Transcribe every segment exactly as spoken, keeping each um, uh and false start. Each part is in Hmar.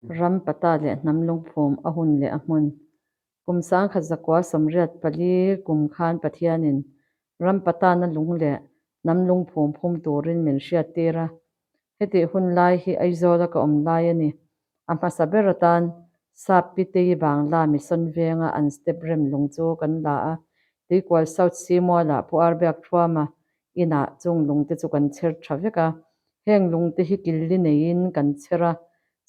Ram patta le hnam lungphum a hun le a hmun. Kum sangkhat zakua sawmriat pali kum khan Pathianin ram pattana lung le hnam lungphum phum turin min hriattir a. Heti hun lai hi Aizawla ka awm lai a nih. A hmasa ber atan Sap Pi Teibang la Mission Venga an step rem lung chu kan la a. Tuikual South Simuala Pu Arbiak Thuama ina chung lungte chu kan chher ṭha vek a. Heng lungte hi kil li neiin kan chher a.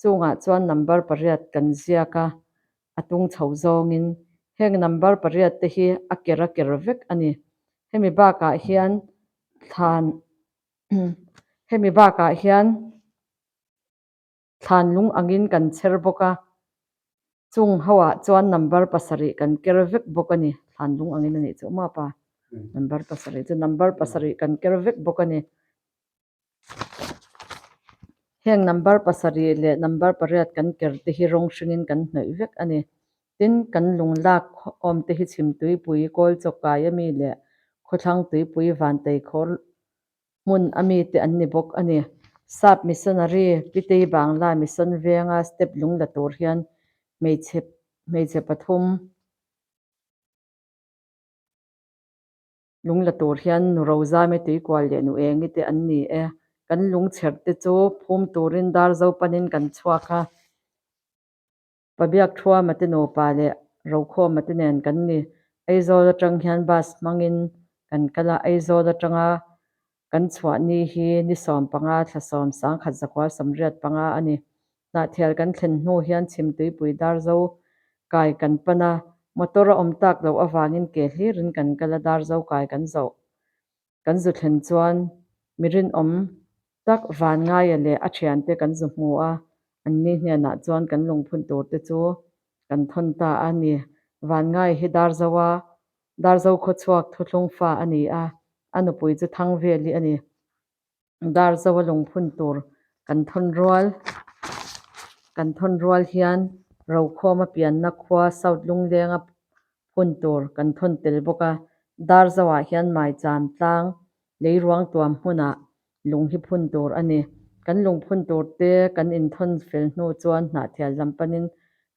Chungah chuan number pariat kan ziak a. A tung chho zawngin heng number pariat te hi a ker a ker vek a ni. Hemi bakah hian thlan, hemi bakah hian thlan lung angin kan chher bawk a. Chung hoah chuan number pasarih kan ker vek bawk a ni. Thlan lung angin a nih chu maw pa. Number pasarih chu number pasarih kan ker vek bawk a ni. Heng number pasarih leh number pariat kan ker te hi rawng hringin kan hnawih vek a ni. Tin, kan lung lak awm te hi Chhimtuipui Kawlchawk Kaiami leh Khawthlang Tuipui Vantei Khawr hmun ami te an ni bawk a ni. Sap missionary Pi Teibang la Mission Venga step lung la tur hian hmeichhe, hmeichhe pathum lung la tur hian Nu Rozami Tuikual leh Nu Engi te an ni e. Kan lung chher te chu phum turin Darzo panin kan chhuak a. Pa Biak Thuama te nupa leh Rokhawma te nen kan ni. Aizawl aṭang hian bus hmangin kan kal a, Aizawl aṭanga kan chhuah ni hi ni sawm panga, thla sawm, sangkhat zakua sawmriat panga a ni. Hnahthial kan thlen hnu hian Chhimtuipui Darzo kai kan pan a, motor a awm tak loh avangin ke hlirin kan kal a, Darzo kai kan zo. Kan zu thlen chuan mi rinawm tak Vanngaia leh a ṭhiante kan zu hmu a, an ni hnenah chuan kan lungphun tur te chu kan thawn ta a ni. Vanngai hi Darzo a, Darzo khaw chhuak thuthlung fa a ni a, a nupui chu Thangveli a ni. Darzo a lungphun tur kan thawn rual, kan thawn rual hian Rokhawma pianna khua South Lunglenga phun tur kan thawn tel bawk a. Darzoah hian Maicham tlang Leiruang tuam hmuna lung hi phun tur a ni. Kan lungphun tur te kan inthawn fel hnu chuan Hnahthial lam panin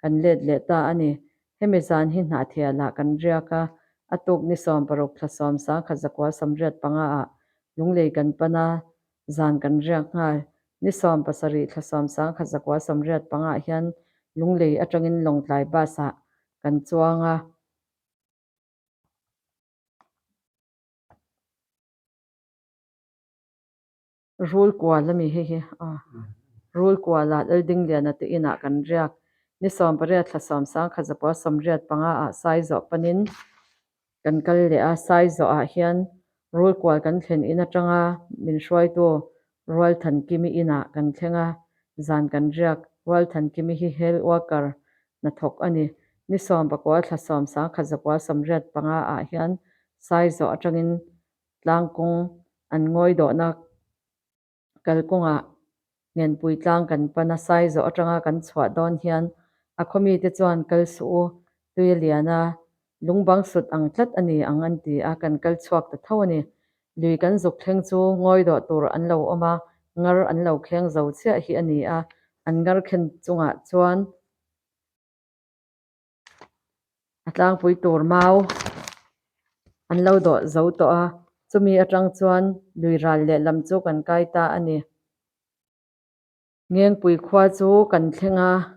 kan let leh ta a ni. Hemi zan hi Hnahthialah kan riak a, a tuk ni sawm paruk thla sawm sangkhat zakua sawmriat pangaah Lunglei kan pan a, zan kan riak nghal. Ni sawm pasarih thla sawm sangkhat zakua sawmriat pangah hian Lunglei aṭangin Lawngtlai bus-ah kan chuang a. Rulkual a mi hi hi a. Rulkualah Laldingliana te inah kan riak. Ni sawm pariat thla sawm sangkhat zakua sawmriat pangaah Saizawh panin kan kal leh a. Saizawhah hian Rulkual kan thlen in aṭanga min hruaitu Rualthankimi inah kan thleng a, zan kan riak. Rualthankimi hi health worker hnathawk a ni. Ni sawm pakua thla sawm sangkhat zakua sawmriat pangaah hian Saizawh aṭangin Tlangkung an ngawidawhna kalkungah Ngenpui tlang kan pan a, Saizawh aṭanga kan chhuah dawn hian a khawmite chuan, "Kal suh u, tui a lian a, lung bang sut ang tlat a ni ang," an ti a, kan kal chhuak ta tho a ni. Lui kan zuk thleng chu ngawidawh tur an lo awm a, ngar an lo khleng zo chiah hi a ni a, an ngar khen chungah chuan a tlangpui tur mau an lo dawh zo tawh a, chumi aṭang chuan lui ral leh lam chu kan kai ta a ni. Ngengpui khua chu kan thleng a,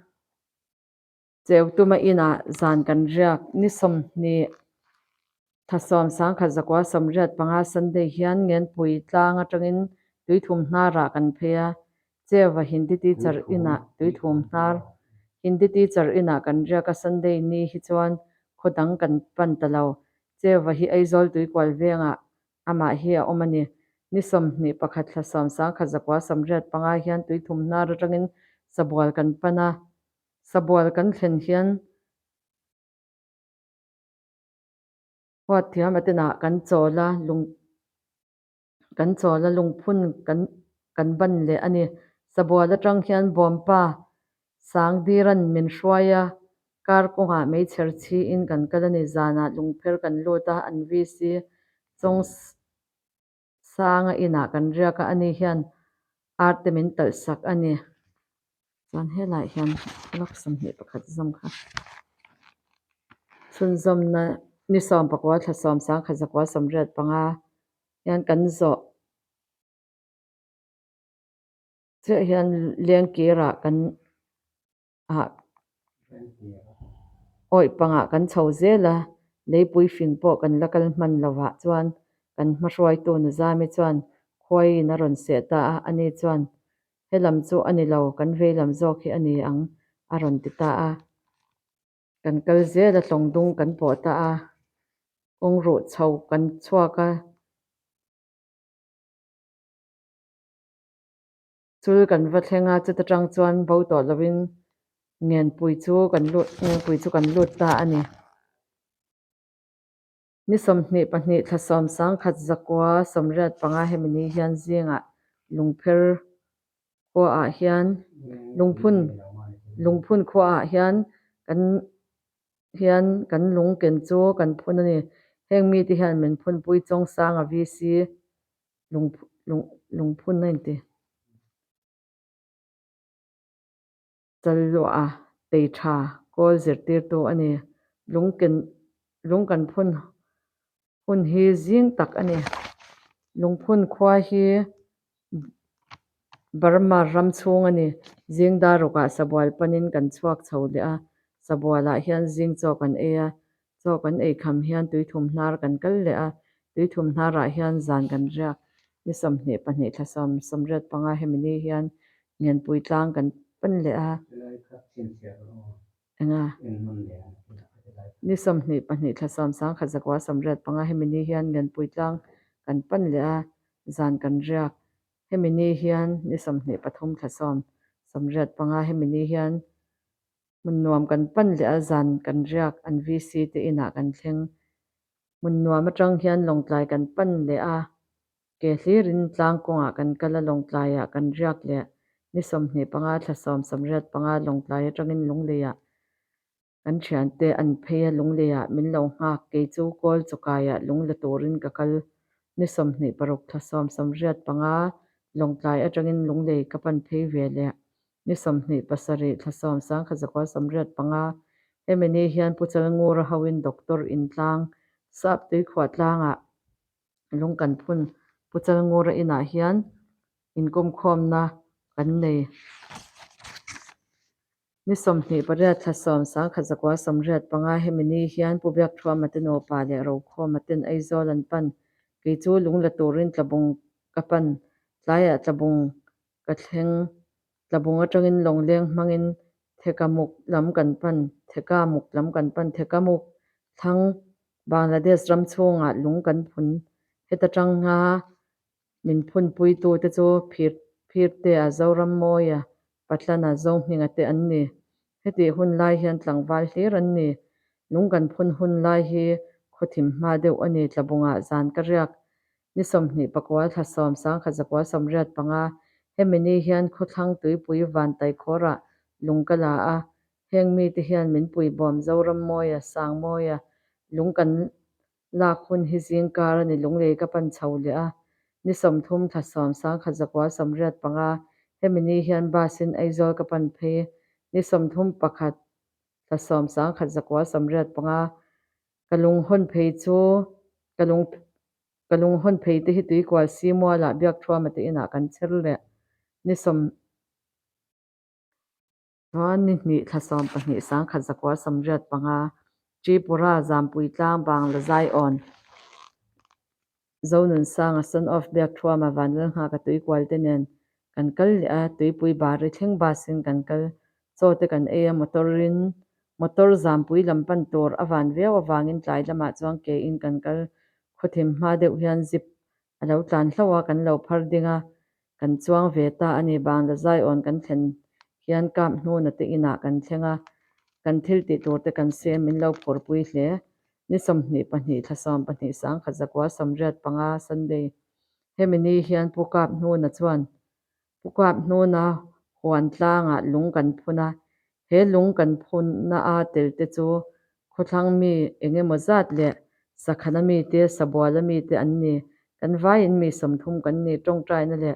Cheutuma inah zan kan riak. Ni sawmhnih thla sawm sangkhat zakua sawmriat panga Sunday hian Ngenpui tlang aṭangin Tuithumhnarah kan phei a, Cheuva Hindi teacher inah Tuithumhnar, Hindi teacher inah kan riak a. Sunday ni hi chuan khaw dang kan pan ta lo. Cheuva hi Aizawl Tuikual vengah amah hi a awm a ni. Ni sawmhnih pakhat thla sawm sangkhat zakua sawmriat panga hian Tuithumhnar aṭangin Sabual kan pan a, Sabual kan thlen hian Huatthiama tenah kan chawl a, lung, kan chawl a, lungphun kan, kan ban leh a ni. Sabual aṭang hian Bawmpa Sangdiran min hruai a, kar kawngah meichher chhiin kan kal a ni. Zanah Lungpher kan lut a, an V C Chawngsanga inah kan riak a, ani hian arte min talhsak a ni. Chuan helai hian lak sawmhnih pakhat zawm kha. Chhunzawmna ni sawm pakua thla sawm sangkhat zakua sawmriat panga hian kan zawh. Chiah hian lengkirah kan, ah, awih pangah kan chho zel a, leipui fing pawh kan la kal hman lovah chuan kan hmahruaitu Nuzami chuan khuaiin a rawn seh ta a, ani chuan he lam chu a ni lo, kan vei lam zawk hi a ni ang a rawn ti ta a. Kan kal zel a, tlawng dung kan pawh ta a, kawng ruh chho kan chhuak a, chul kan va thleng a, chuta tang chuan bo tawh lovin ngenpui chu kan lut, ngenpui chu kan lut ta a ni. Ni sawmhnih pahnih thla sawm sangkhat zakua sawmriat panga hemi ni hian zingah Lungpher khuaah hian, Lungphun, Lungphun khuaah hian kan, hian kan lungken chu kan phun a ni. Heng mite hian min phunpui Chawngsanga V C lung, lung, Lungphun a inti. Challuah a tei ṭha kawl zirtirtu a ni. Lungken, lung kan phun hun hi zing tak a ni. Lungphun khua hi Burma ram chhung a ni. Zing dar rukah Sabual panin kan chhuak chho leh a. Sabualah hian zing chaw kan ei a. Chaw kan ei kham hian Tuithumhnar kan kal leh a. Tuithumhnarah hian zan kan riak. Ni sawmhnih pahnih thla sawm sawmriat panga hemi ni hian Ngenpui tlang kan pan leh a. Enga? Ni sawmhnih pahnih thla sawm sangkhat zakua sawmriat panga hemi ni hian Ngenpui tlang kan pan leh a, zan kan riak. Hemi ni hian ni sawmhnih pathum thla sawm sawmriat panga hemi ni hian hmun nuam kan pan leh a, zan kan riak, an V C te inah kan thleng. Hmun nuam aṭang hian Lawngtlai kan pan leh a, ke hlirin tlang kawngah kan kal a, Lawngtlaiah kan riak leh. Ni sawmhnih panga thla sawm sawmriat panga Lawngtlai aṭangin Lungleiah kan ṭhiante an phei a, Lungleiah min lo nghak, kei chu kawl chawkaiah lung la turin ka kal. Ni sawmhnih paruk thla sawm sawmriat panga Lawngtlai aṭangin Lunglei ka pan phei ve leh. Ni sawmhnih pasarih thla sawm sangkhat zakua sawmriat panga hemi ni hian Pu Chalngura hoin doctor in tlang, Sap Tuikhuah tlangah lung kan phun. Pu Chalngura inah hian inkumkhawmna kan nei. Ni sawmhnih pariat thla sawm sangkhat zakua sawmriat panga hemi ni hian Pu Biakthuama te nupa leh Rokhawma ten Aizawl an pan. Kei chu lung la turin Tlabung ka pan. Tlaiah Tlabung ka thleng. Tlabung aṭangin Lawngleng hmangin Thekamuk lam kan pan. Thekamuk lam kan pan. Thekamuk thlang Bangladesh ram chhungah lung kan phun. Heta ṭanga min phunpuitute chu Phir, Phirtea, Zorammawia, Patlana, Zohminga te an ni. Hetih hun lai hian tlangval hlir an ni. Lung kan phun hun lai hi khawthim hma deuh a ni, Tlabungah zan ka riak. Ni sawmhnih pakua thla sawm sangkhat zakua sawmriat panga hemi ni hian khawthlang Tuipui Vantai khawrah lung ka la a. Heng mite hian min pui bawm, Zorammawia, Sangmawia, lung kan lak hun hi zingkar a ni, Lunglei ka pan chho leh a. Ni sawmthum thla sawm sangkhat zakua sawmriat panga hemi ni hian bus-in Aizawl ka pan phei. Ni sawmthum pakhat thla sawm sangkhat zakua sawmriat panga ka lung hawn phei chu, ka lung, ka lung hawn phei te hi Tuikual Simualah Biakthuama te inah kan chher leh. Ni sawm Chuan ni hnih thla sawm pahnih sangkhat zakua sawmriat panga Tripura Zampui tlang Bangla Zion Zonunsanga, son of Biakthuama, Vanlalnghaka, Tuikual te nen kan kal leh a, Tuipui Bari thleng bus-in kan kal. Chaw te kan ei a, motor-in, motor Zampui lam pan tur a van viau avangin tlai lamah chuan ke in kan kal. Khawthim hma deuh hian zip a lo tlan hlauh a, kan lo phar ding a, kan chuang ve ta a ni. Bangla Zion kan thlen hian Kap Hnuna te inah kan thleng a, kan thil tih tur te kan siam, min lo phurpui hle. Ni sawmhnih pahnih thla sawm pahnih sangkhat zakua sawmriat panga Sunday. Hemi ni hian Pu Kap Hnuna chuan, Pu Kap Hnuna huan tlangah lung kan phun a, he lung kan phunna a tel te chu khawthlang mi eng emaw zat leh Sakhana mi te, Sabuala mi te an ni. Kan vaiin mi sawmthum kan ni, ṭawngṭaina leh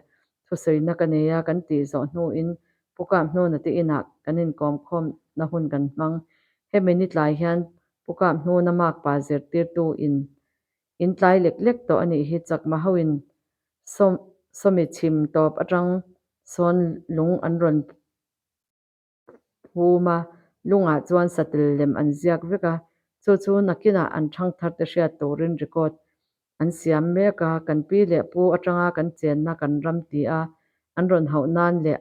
thusawina ka nei a, kan tih zawh hnuin Pu Kap Hnuna te inah kan inkawm khawmna hun kan hmang. Hemi ni tlai hian Pu Kap Hnuna makpa zirtirtu in, in tlai lek lek tawh a nih hi. Chakma hoin sawm, sawmi chhim tawp aṭang sawn lung an rawn phum a, lungah chuan satel lem an ziak vek a. Chu chu nakinah an ṭhangthar te hriat turin record an siam mek a. Kan pi leh pu aṭanga kan chenna kan ram ti a, an rawn hauh nan leh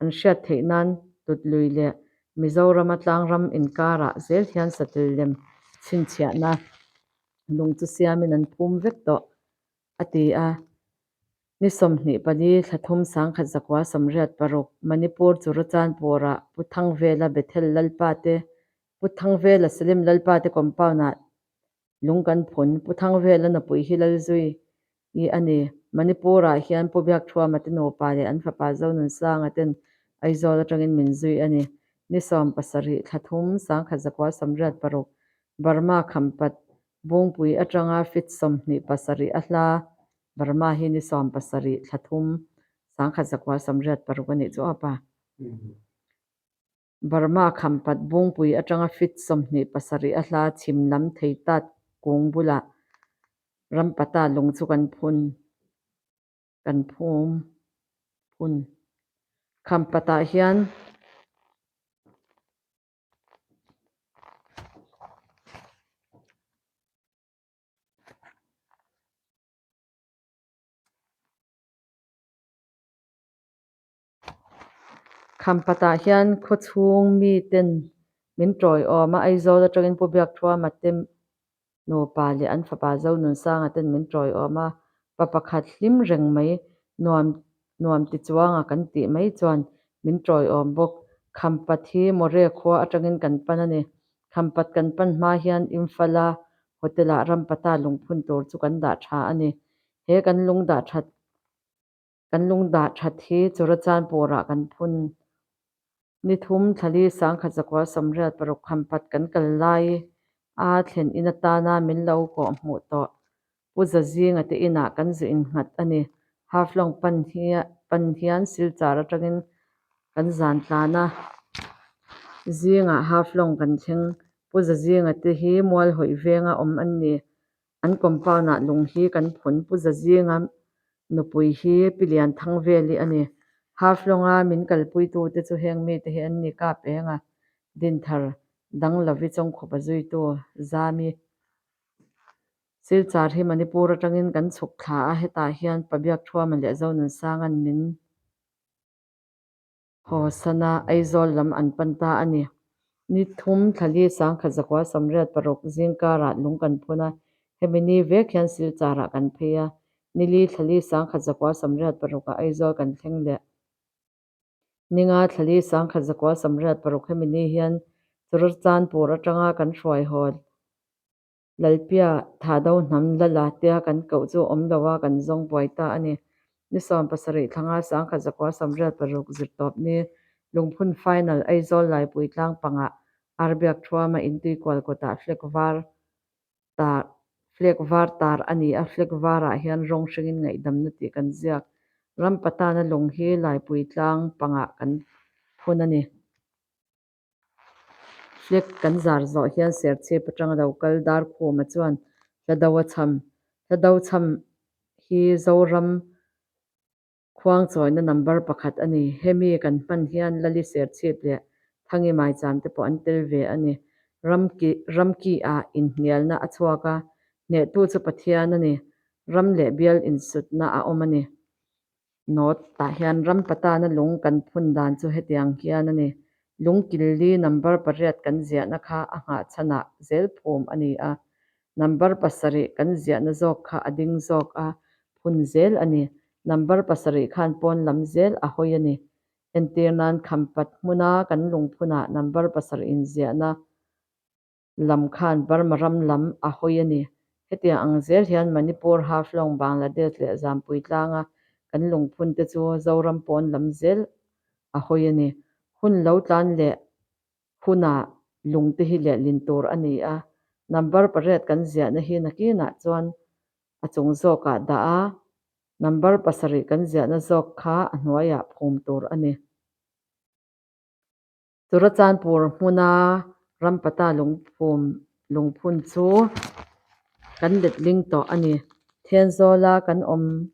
an hriat theih nan tutlui leh Mizorama tlangram inkarah zel hian satel lem chhinchhiahna lung chu siamin an phum vek tawh a ti a. Ni sawmhnih pali, thla thum, sangkhat zakua sawmriat paruk, Manipur Churachandpur-a Pu Thangvela Bethel Lalpa te, Pu Thangvela Salim Lalpa te compound-ah lung kan phun. Pu Thangvela nupui hi Lalzui i a ni. Manipur-ah hian Pu Biakthuama te nupa leh an fapa Zonunsanga ten Aizawl aṭangin min zui a ni. Ni sawm pasarih, thla thum, sangkhat zakua sawmriat paruk, Burma Khampat Bungpui aṭanga feet sawmhnih pasarih a hla. Burma hi ni sawm pasarih, thla thum, sangkhat zakua sawmriat paruk a nih chu apa. Burma Khampat Bungpui aṭanga feet sawmhnih pasarih a hla, chhim lam Theitat kung bula Rampata lung chu kan phun, kan phum, phun. Khampatah hian Khampatah hian khawchhung mi ten min ṭawiawm a, Aizawl aṭangin Pu Biakthuama te nupa leh an fapa Zonunsanga ten min ṭawiawm a, pa pakhat hlim reng mai, nuam, nuam tichuanga kan tih mai chuan min ṭawiawm bawk. Khampat hi Moreh khua aṭangin kan pan a ni. Khampat kan pan hma hian Imphal-a hotel-ah Rampata lungphun tur chu kan dah ṭha a ni. He kan lung dah ṭhat, kan lung dah ṭhat hi Churachandpur-ah kan phun. Ni thum, thla li, sangkhat zakua sawmriat paruk, Khampat kan kal lai a, thlen in atana min lo kawhhmuh tawh Pu Zazinga te inah kan zu innghat a ni. Haflong pan hi, pan hian Silchar aṭangin kan zan tlan a. Zingah Haflong kan thleng. Pu Zazinga te hi Mualhawi venga awm an ni. An compound-ah lung hi kan phun. Pu Zazinga nupui hi Pi Lian Thangveli a ni. Haflonga min kalpuitu te chu heng mi te hi an ni, Kap Enga, Dinthar, Danglawi, Chawngkhupa zuitu, Zami. Silchar hi Manipur aṭangin kan chhuk thla a, hetah hian Pa Biakthuama leh Zonunsangan min haw sana Aizawl lam an pan ta a ni. Ni thum, thla li, sangkhat zakua sawmriat paruk, zingkarah lung kan phun a, hemi ni vek hian Silcharah kan phei a. Ni li, thla li, sangkhat zakua sawmriat paruk-a Aizawl kan thleng leh. Ni nga, thla li, sangkhat zakua sawmriat paruk, hemi ni hian Churachandpur aṭanga kan hruai haw Lalpia Thado Hnam Lala tia kan koh chu awm lo a, kan zawng buai ta a ni. Ni sawm pasarih, thla nga, sangkhat zakua sawmriat paruk, Zirtawp ni, lungphun final Aizawl Laipui tlang pangah R. Biakthuama in Tuikual kutah flag var tar, flag var tar a ni a. Flag varah hian rawng hringin ngaihdamna tih kan ziak. Rampatana lung hi Laipui tlang pangah kan phun a ni. Flag kan zar zawh hian Serchhip aṭanga lo kal Darkhuma chuan Hladauchham, Hladauchham hi Zoram khuang chawina number pakhat a ni. Hemi kan hman hian Lali Serchhip leh Thangi Maicham te pawh an tel ve a ni. Ramki, ramki-ah inhnialna a chhuak a, hnehtu chu Pathian a ni. Ram leh bial insutna a awm a ni. Note-ah hian Rampatana lung kan phun dan chu hetiang hian a ni. Lung kil li number pariat kan ziahna kha a nghahchhanah zel phum a ni a. Number pasarih kan ziahna zawk kha a ding zawk a, phun zel a ni. Number pasarih khan pawn lam zel a hawi a ni. Entir nan Khampat hmuna kan lungphunah number pasarih inziahna lam khan Burma ram lam a hawi a ni. Hetiang ang zel hian Manipur, Haflong, Bangladesh leh Zampui tlanga kan lungphun te chu Zoram pawn lam zel a hawi a ni. Hun lo tlan leh huna lung te hi lehlin tur a ni a. Number pariat kan ziahna hi nakinah chuan a chung zawkah dah a, number pasarih kan ziahna zawk kha a hnuaiah phum tur a ni. Churachandpur hmuna Rampata Lungphum, Lungphun chu kan letling tawh a ni. Thenzawla kan awm,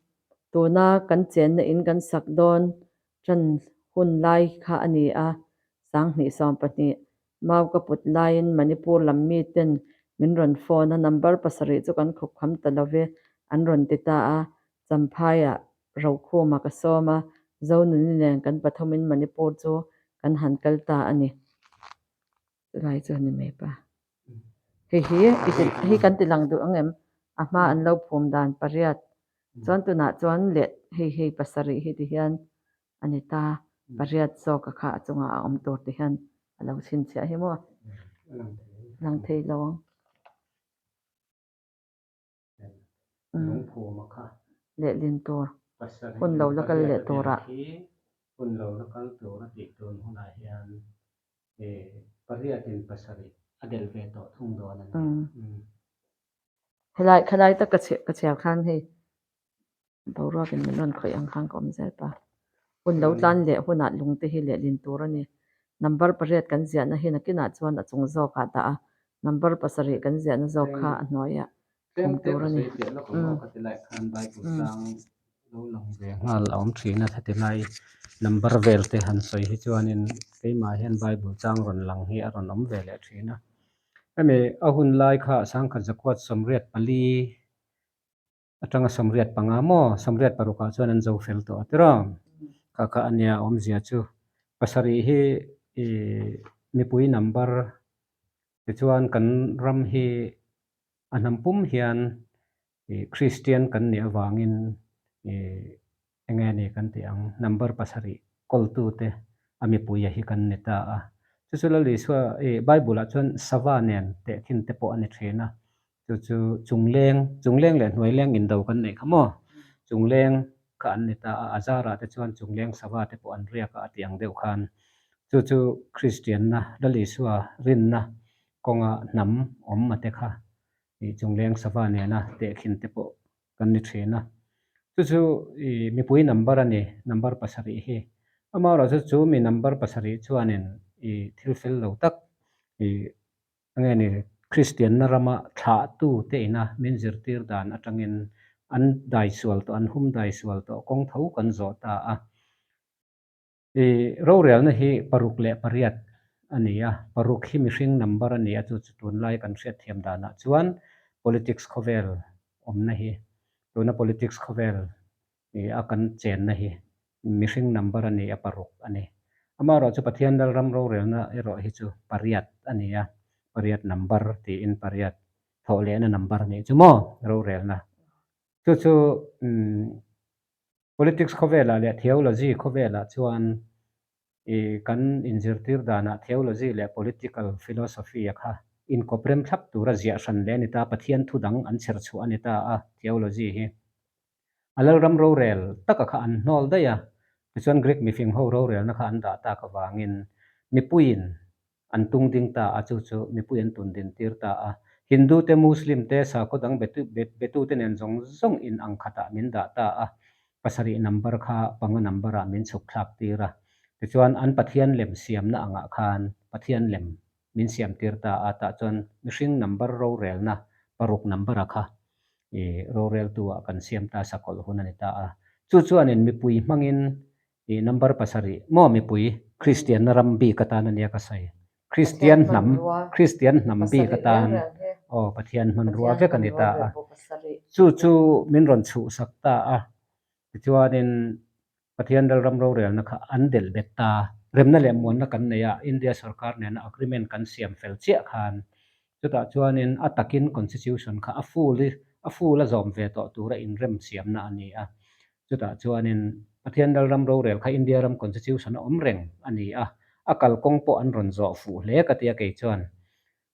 tuna kan chenna in kan sak dawn ṭan hun lai kha a ni a, sanghni sawmpahni. Mau ka put laiin Manipur lam miten min rawn phone a, number pasarih chu kan khawp kham ta lo ve, an rawn ti ta a. Champhaiah Rokhuma ka sawm a, Zonuni nen kan pathumin Manipur chu kan han kal ta a ni. Lai chu a ni mai pa. Hei hi, i ti, hi kan ti lang duh ang em? A hma an lo phum dan pariat. Chuan tunah chuan let hei hei pasarih hi ti hian a ni ta. Pariat zawka kha a chunga a awm tur ti hian a lo chhinchhiah hi maw? Lang thei lo ang. Lungphuma kha lehlin tur. Hun lo la kal leh tura. Hun lo la kal tura tih tun hunah hian, eh, pariatin pasarih a del ve tawh thung dawn a ni. Helai, khalai tak ka chhe-, ka chhiar khan hei. Boruakin min rawn khawih ang khan ka awm zel pa. Hun lo tlan leh hunah lung te hi lehlin tur a ni. Number pariat kan ziahna hi nakinah chuan a chung zawkah dah a. Number pasarih kan ziahna zawk kha a hnuaiah thum tur a ni. Lo lang ve nghal a awm ṭhin a, heti lai number vel te han sawi hi chuanin keimah hian Bible chang rawn lang hi a rawn awm ve leh ṭhin a. Emi a hun lai kha sangkhat zakuat sawmriat pali aṭanga sawmriat panga maw, sawmriat parukah chuan an zo fel tawh a tiraw. Kha kha a nia awmzia chu. Pasarih hi, i, mipui number, tichuan kan ram hi a hnam pum hian, i, Kristian kan nih avangin, i, eng nge ni kan tih ang, number pasarih kawltute a mipuia hi kan ni ta a. Chu chu Lal Isua, i, Bible-ah chuan sava nen tehkhin te pawh a ni ṭhin a. Chu chu chungleng, chungleng leh hnuaileng indo kan neih kha maw? Chungleng kha an ni ta a, a zarah te chuan chungleng sava te pawh an riak a, a tih ang deuh khan. Chu chu Kristianna, Lal Isua rinna kawnga hnam awm a te kha, i, chungleng sava nena tehkhin te pawh kan ni ṭhin a. Chu chu, i, mipui number a ni, number pasarih hi. Amaherawhchu chu mi number pasarih chuanin, i, thil fel lo tak, i, eng nge ni, Kristianna rama thlahtu te ina min zirtir dan aṭangin an dai sual tawh, an hum dai sual tawh, kawng tho kan zawh ta a. I, rorelna hi paruk leh pariat a ni a, paruk hi mihring number a ni a, chu chu tunlai kan hriatthiam danah chuan politics khawvel awmna hi, tuna politics khawvel, i, a kan chenna hi mihring number a ni a, paruk a ni. Amaherawhchu Pathian lalram rorelna erawh hi chu pariat a ni a, pariat number tiin pariat thawhlehna number nih chu maw, rorelna. Chu chu, um, politics khawvelah leh theology khawvelah chuan, i, kan inzirtir danah theology leh political philosophy-a kha inkawp rem thlap tura ziah hran leh a ni ta, Pathian thu dang an chher chhuah a ni ta a, theology hi. A lalram rorel taka kha an hnawl daih a, tichuan Greek mifing ho rorelna kha an dah tak avangin mipuiin an tung ding ta a, chu chu mipui an tun din tir ta a. Hindu te, Muslim te, sakhaw dang betu, bet, betu te nen zawng zawng in ang khatah min dah ta a. Pasarih number kha panga number-ah min chhuk thlak tir a. Tichuan an Pathian lem siamna angah khan Pathian lem min siam tir ta a, tah chuan mihring number rorelna paruk number-a kha, i, roreltuah kan siam ta sakawlh hun a ni ta a. Chu chuanin mipui hmangin, i, number pasarih maw, mipui, Kristianna ram bik atan a nia ka sawi. Kristian hnam, Kristian hnam bik atan. Aw, Pathian hmanrua vek a ni ta a. Chu chu min rawn chhuhsak ta a. Tichuanin Pathian lalram rorelna kha an delh bet ta. Remna leh muanna kan nei a, India sorkar nena agreement kan siam fel chiah khan. Chutah chuanin a takin constitution kha a full, a full a zawm ve tawh tura inrem siamna a ni a. Chutah chuanin Pathian lalram rorel kha India ram constitution a awm reng a ni a. A kalkawng pawh an rawn zawh fuh hle ka tia kei chuan.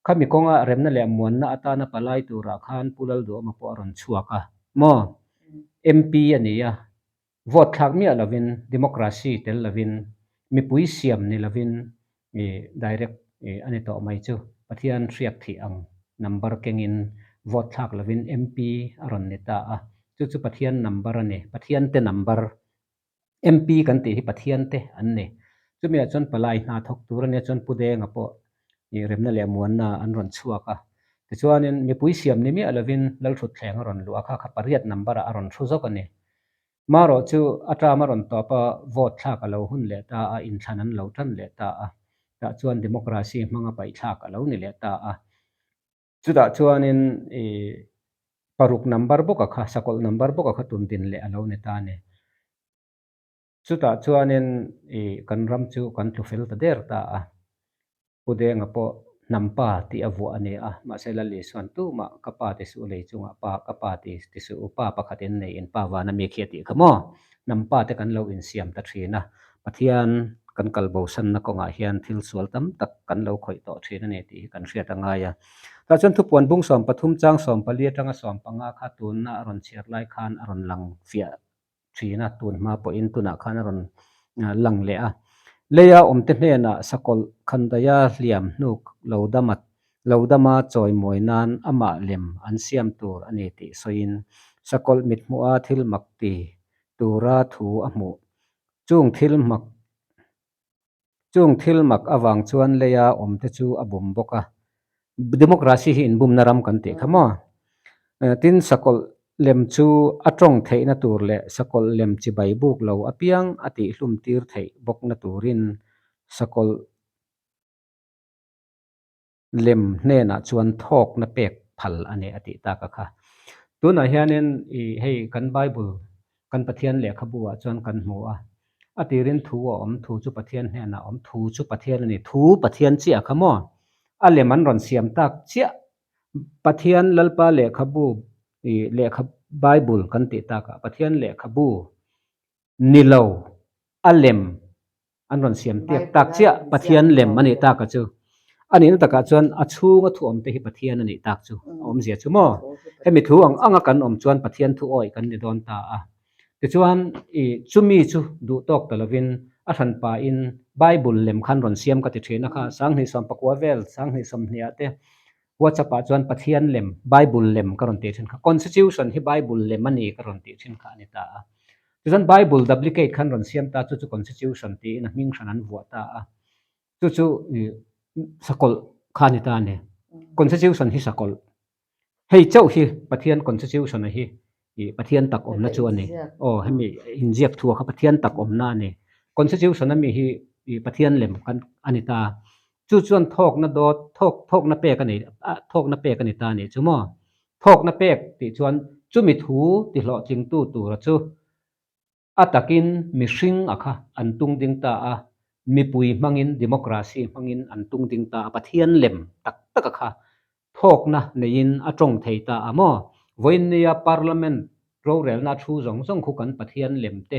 Khami kawnga remna leh muanna atana palai turah khan Pu Lalduhawma pawh a rawn chhuak a. Maw? M P a ni a. Vote thlak miah lovin, democracy tel lovin, mipui siam ni lovin, i, direct, i, a ni tawh mai chu. Pathian hriak thih ang number kengin vote thlak lovin M P a rawn ni ta a. Chu chu Pathian number a ni, Pathian te number. M P kan tih hi Pathian te an ni. Chumi a chuan palai hna thawk tur a nia chuan Pu Denga pawh i remna leh muanna an rawn chhuak a. Tichuanin mipui siam ni miah lovin Lalthutthleng a rawn luah a kha, kha pariat number-a a rawn hru zawk a ni. Marawh chu a term a rawn tawp a, vote thlak a lo hun leh ta a, inthlan an lo ṭan leh ta a. Tah chuan democracy hmanga paih thlak a lo ni leh ta a. Chutah chuanin i paruk number bawka kha, sakawlh number bawka kha tun din leh a lo ni ta a ni. Chutah chuanin i kan ram chu kan tlu fel ta der ta a. Pu Denga pawh hnam pa tih a vuah a ni a, mahse Lal Isuan tumah ka pa ti suh lei chungah pa, ka pa ti, ti suh u, pa pakhat in nei in, pa vana mi khi a tih kha maw. Hnam pa te kan lo insiam ta ṭhin a. Pathian kan kalbosanna kawngah hian thil sual tam tak kan lo khawih tawh ṭhin a ni tih hi kan hriat a ngai a. Tah chuan Thupuan bung sawm pathum chang sawm pali aṭanga sawm panga kha tuna a rawn chhiar lai khan a rawn lang fiah ṭhin a, tun hma pawhin tunah khan a rawn, a, lang leh a. Leia awmte hnenah sakawlh khandaia hliam hnuk lo dama, lo dama chawimawi nan amah lem an siam tur a ni tih sawiin, sakawlh mithmuha thil mak ti tura thu a hmuh. Chung thil mak, chung thil mak avang chuan leia awmte chu a bum bawk a. Democracy hi inbumna ram kan tih kha maw. Eh, tin sakawlh lem chu a ṭawng theihna tur leh sakawlh lem chibai buk lo apiang a tih hlum tir theih bawkna turin sakawlh lem hnenah chuan thawkna pek phal a ni a tih tak a kha. Tunah hianin i hei kan Bible, kan Pathian lehkhabuah chuan kan hmu a. A tirin thu a awm, thu chu Pathian hnenah awm, thu chu Pathian a ni, thu Pathian chiah kha maw. A lem an rawn siam tak chiah. Pathian Lalpa lehkhabu, i lehkha Bible kan tih tak a, Pathian lehkhabu ni lo, a lem an rawn siam tiak tak chiah Pathian lem a nih tak a chu. A nihna takah chuan a chhunga thu awmte hi Pathian a nih tak chu a awmzia chu maw. Hemi thu ang anga kan awm chuan Pathian thu awih kan ni dawn ta a. Tichuan i chumi chu duh tawk ta lovin a hranpa in Bible lem khan rawn siam ka ti ṭhin a kha, sanghnih sawm pakua vel, sanghnih sawmhnih ah te WhatsApp-ah chuan Pathian lem, Bible lem ka rawn tih ṭhin kha, Constitution hi Bible lem a ni ka rawn tih ṭhin kha a ni ta a. Tichuan Bible duplicate khan rawn siam ta chu, chu Constitution tiin a hming hran an vuah ta a. Chu chu i sakawlh kha a ni ta a ni. Constitution hi sakawlh. Hei chauh hi Pathian Constitution a hi i Pathian tak awmna chu a ni. Aw, hemi inziak thu a kha Pathian tak awmna a ni. Constitution a mi hi i Pathian lem kan a ni ta. Chu chuan thawkna dawt, thawk, thawkna pek a ni, a, thawkna pek a ni ta a ni chu maw. Thawkna pek tih chuan chumi thu ti hlawhtlingtu tura chu a takin mihring a kha an tung ding ta a, mipui hmangin, democracy hmangin an tung ding ta a, Pathian lem tak tak a kha thawkna neiin a ṭawng thei ta a maw. Vawiin nia Parliament rorelna a thu zawng zawng khu kan Pathian lem te,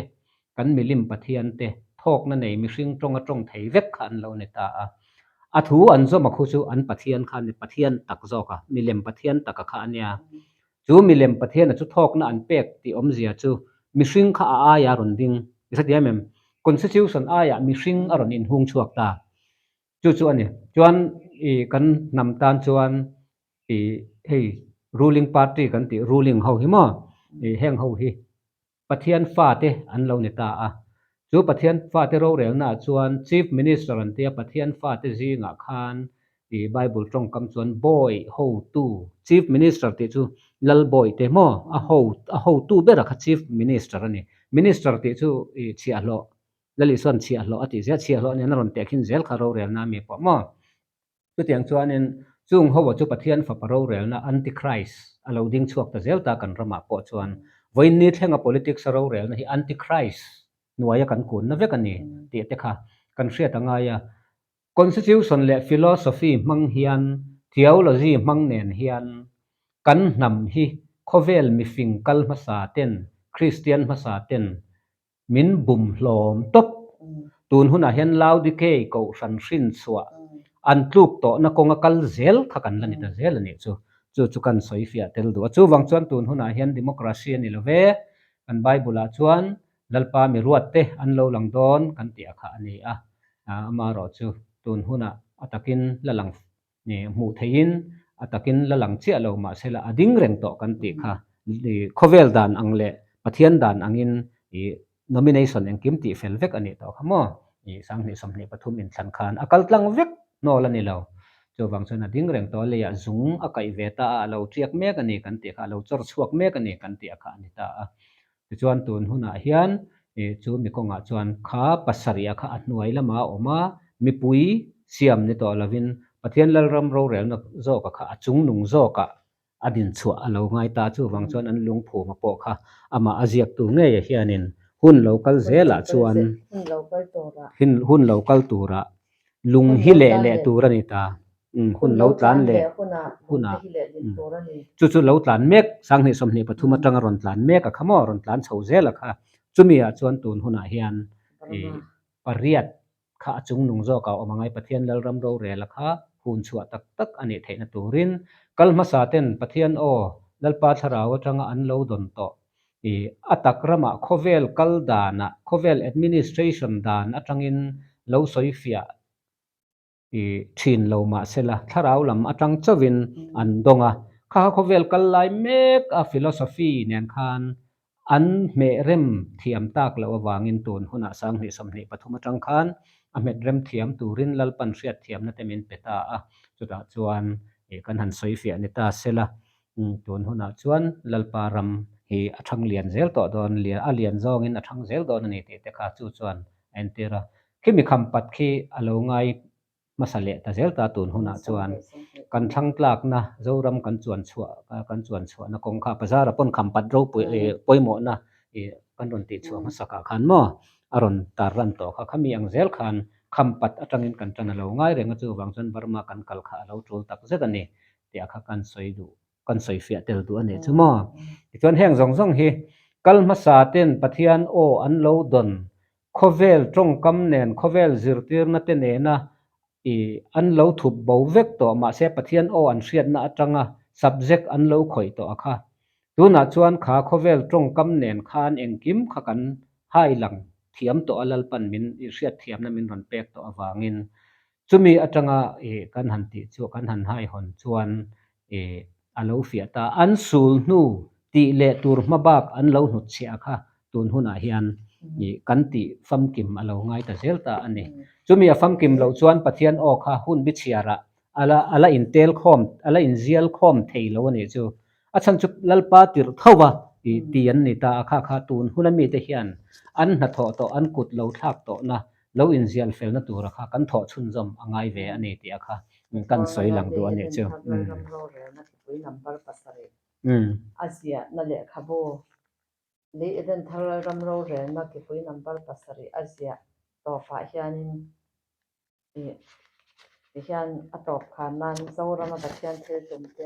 kan milim Pathian te, thawkna nei mihring ṭawnga ṭawng thei vek kha an lo ni ta a. A thu an zawm a khu chu an Pathian kha ni, Pathian tak zawk a, milem Pathian tak a kha a nia. Chu milem Pathian a chu thawkna an pek tih awmzia chu mihring kha a aia rawn ding, i hre ti em em? Constitution aia mihring a rawn inhung chhuak ta. Chu chu a ni. Chuan i kan hnam tan chuan i hei ruling party kan tih, ruling ho hi maw, i heng ho hi Pathian fate an lo ni ta a. Chu Pathian fate rorelnaah chuan Chief Minister an tia, Pathian fate zingah khan i Bible ṭawngkam chuan bawi hotu, Chief Minister tih chu Lal bawi te maw, a ho, a hotu bera kha Chief Minister a ni. Minister tih chu i chhiahhlawh, Lal Isuan chhiahhlawh a tih zia, chhiahhlawh nen a rawn tehkhin zel kha rorelna mi pawh maw. Chutiang chuanin chung ho a chu Pathian fapa rorelna antichrist a lo ding chhuak ta zel ta kan ramah pawh chuan. Vawiin ni thlenga politics a rorelna hi antichrist hnuaia kan kunna vek a ni tih te kha kan hriat a ngai a. Constitution leh philosophy hmang hian, theology hmang nen hian kan hnam hi khawvel mifing kal hmasa ten, Kristian hmasa ten min bum hlawm tawp. Tun hunah hian Laodikei kohhran hrin chhuah an tluk tawhna kawnga kal zel kha kan la ni ta zel a nih chu. Chu chu kan sawi fiah tel duh a. Chuvang chuan tun hunah hian democracy a ni lo ve. Kan Bible-ah chuan Lalpa mi ruat te an lo lang dawn kan tih a kha a ni a. A, amarawh chu tun hunah a takin la lang, ni, hmuh theihin a takin la lang chiah lo, mahsela a ding reng tawh kan tih kha, ni, khawvel dan ang leh Pathian dan angin i nomination engkim tih fel vek a nih tawh kha maw. i, sang hnih sawmhnih pathum inthlan khan a kal tlang vek naw la ni lo. Chuvang chuan a ding reng tawh leia zung a kaih ve ta a, a lo ṭiak mek a ni kan tih kha, a lo chawr chhuak mek a ni kan tih kha a ni ta a. Tichuan tun hunah hian, i, chu mi kawngah chuan kha pasarih a kha a hnuai lama a awm a, mipui siam ni tawh lovin Pathian lalram rorelna zawka kha a chungnung zawka a din chhuah a lo ngai ta. Chuvang chuan an lungphuma pawh kha amah a ziaktu ngeia hianin hun lo kal zelah chuan, hun lo kal tura lung hi leh leh tur a ni ta. Mm, hun lo tlan leh, huna chu chu lo tlan mek, sang hnih sawmhnih pathum aṭanga rawn tlan mek a kha maw, rawn tlan chho zel a kha. Chumi ah chuan tun hunah hian, i, pariat kha a chungnung zawka awm a ngai, Pathian lalram rorel a kha hun chhuah tak tak a nih theihna turin kal hmasa ten Pathian aw, Lalpa thlarau aṭanga an lo dawn tawh, i, a tak ramah khawvel kal dana, khawvel administration dan aṭangin lo sawifiah, i, ṭhin lo mah sela, thlarau lam aṭang chauhin an dawng a. Kha khawvel kal lai mek a philosophy nen khan an hmehrem thiam tak loh avangin tun hunah sang hnih sawmhnih pathum aṭang khan a hmehrem thiam turin Lalpan hriat thiamna te min pe ta a. Chutah chuan, i, kan han sawifiah ni ta sela, mm, tun hunah chuan Lalpa ram hi a ṭhang lian zel tawh dawn, lia-, a lian zawngin a ṭhang zel dawn a ni tih te kha chu chuan a entir a. Khimi khampat khi a lo ngai hmasa leh ta zel ta tun hunah chuan kan thlang tlakna, Zoram kan chuan chhuah, kan chuan chhuahna kawng kha bazar a pawn khampat ropui, i, pawimawhna, i, kan rawn tih chhuah hmasa kha khan maw, a rawn tar ran tawh kha, khami ang zel khan khampat aṭangin kan ṭan a lo ngai reng a, chuvang chuan Burma kan kal kha a lo tul tak zet a ni tih a kha kan sawi duh, kan sawifiah tel duh a nih chu maw. Tichuan heng zawng zawng hi kal hmasa ten Pathian aw an lo dawn, khawvel ṭawngkam nen, khawvel zirtirna te nena, i, an lo thup bo vek tawh, mahse Pathian aw an hriatna aṭanga subject an lo khawih tawh a kha. Tunah chuan kha khawvel ṭawngkam nen khan engkim kha kan hai lang thiam tawh a, Lalpan min, i, hriat thiamna min rawn pek tawh avangin chumi aṭanga, i, kan han tih chu, kan han hai hawn chuan, i, a lo fiah ta. An sul hnu tih leh tur hmabak an lo hnutchhiah kha tun hunah hian, i, kan tih famkim a lo ngai ta zel ta a ni. Chumi a famkim lo chuan Pathian aw kha hun bichhiarah a la, a la intel khawm, a la inzial khawm thei lo a nih chu. A chhan chu Lalpa tirh tho a, i, ti an ni ta a kha kha, tun huna mite hian an hnathawh tawh, an kut lo thlak tawhna lo inzial felna tura kha kan thawh chhunzawm a ngai ve a ni tih a kha kan sawi lang duh a nih chu. Mm. Lalram rorelna kipui number pasarih. Mm. A ziahna lehkhabu. Lei Eden Thar Lalram rorelna kipui number pasarih a ziah tawpah hianin, i, tihian a tawp khan nan Zorama Pathian thil tum te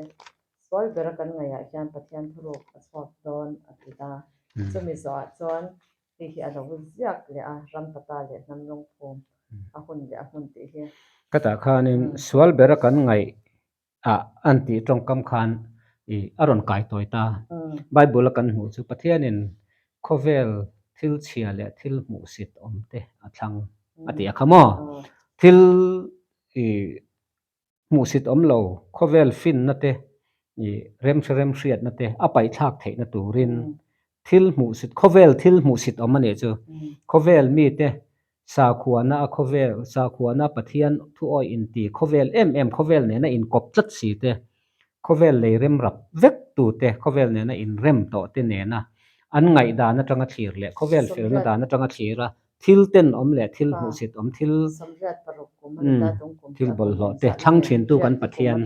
sual bera kan ngaihah hian Pathian thuruk a chhuak dawn a ti ta. Mm. Chumi zawhah chuan hei hi a lo ziak leh a, ram pata leh hnam lungphum a hun leh a hmun tih hi. Khatah khanin sual bera kan ngaih a, an tih ṭawngkam khan, i, a rawn kai tawi ta. Mm. Bible-a kan hmuh chu Pathianin khawvel thil chhia leh thil hmuhsit awm te a thlang a ti a kha maw. Mm. Thil, i, hmuhsit awm lo, khawvel finna te, i, remhre remhriatna te a paih thlak theihna turin, mm, thil hmuhsit, khawvel thil hmuhsit awm a nih chu. Mm. Khawvel mite sakhuana a khawvel, sakhuana Pathian thu awi inti, khawvel em em, khawvel nena inkawp tlat si te, khawvel lei rem rap vek tu te, khawvel nena inrem tawh te nena an ngaihdan aṭanga thlir leh khawvel felna dan aṭanga thlir a, thil tenawm leh thil hmuhsit awm, thil, mm, thil bawlhhlawh te thlang ṭhin tu kan Pathian.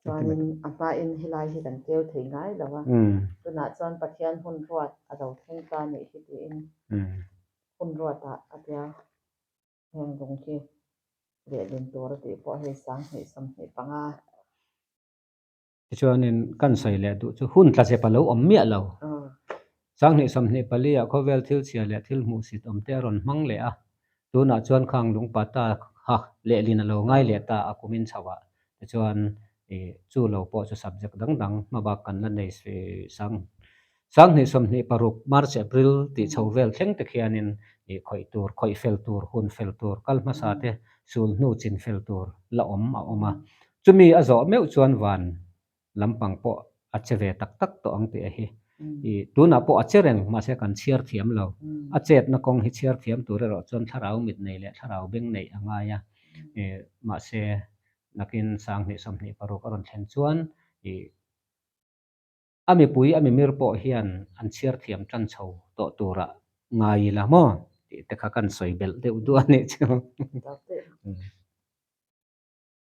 Chuanin a hmain hi lai hi kan keu thei ngai lo a. Mm. Tunah chuan Pathian hun ruat a lo thleng ta nih hi tiin, mm, hun ruatah a tia heng dung hi leh din tur a tih pawh hei sang hnih sawmhnih panga. Tichuanin kan sawi leh duh chu hun tla zep a lo awm miah lo. Ah. Sang hnih sawmhnih pali ah khawvel thil chhia leh thil hmuhsit awm te a rawn hmang leh a. Tunah chuan khang lung pata ha leh lin a lo ngai leh ta a kumin chhoah. Tichuan, i, chu lo pawh chu subject dang dang hmabak kan la nei se sang, sang hnih sawmhnih paruk March, April tih chho vel thleng te khianin, i, khawih tur, khawih fel tur, hun fel tur, kal hmasa te, sul hnu chin fel tur la awm a awm a. Chumi a zawh meuh chuan van lampang pawh a che ve tak tak tawh ang tih a hi. I, tuna pawh a che reng, mahse kan chhiar thiam lo. A chetna kawng hi chhiar thiam tur erawh chuan thlarau mit nei leh thlarau beng nei a ngai a. I, mahse, nakin sang hnih sawmhnih paruk a rawn thlen chuan, i, a mipui, a mimir pawh hian an chhiar thiam ṭan chho tawh tura ngai ila maw? Tih te kha kan sawi belh deuh duah a nih chu.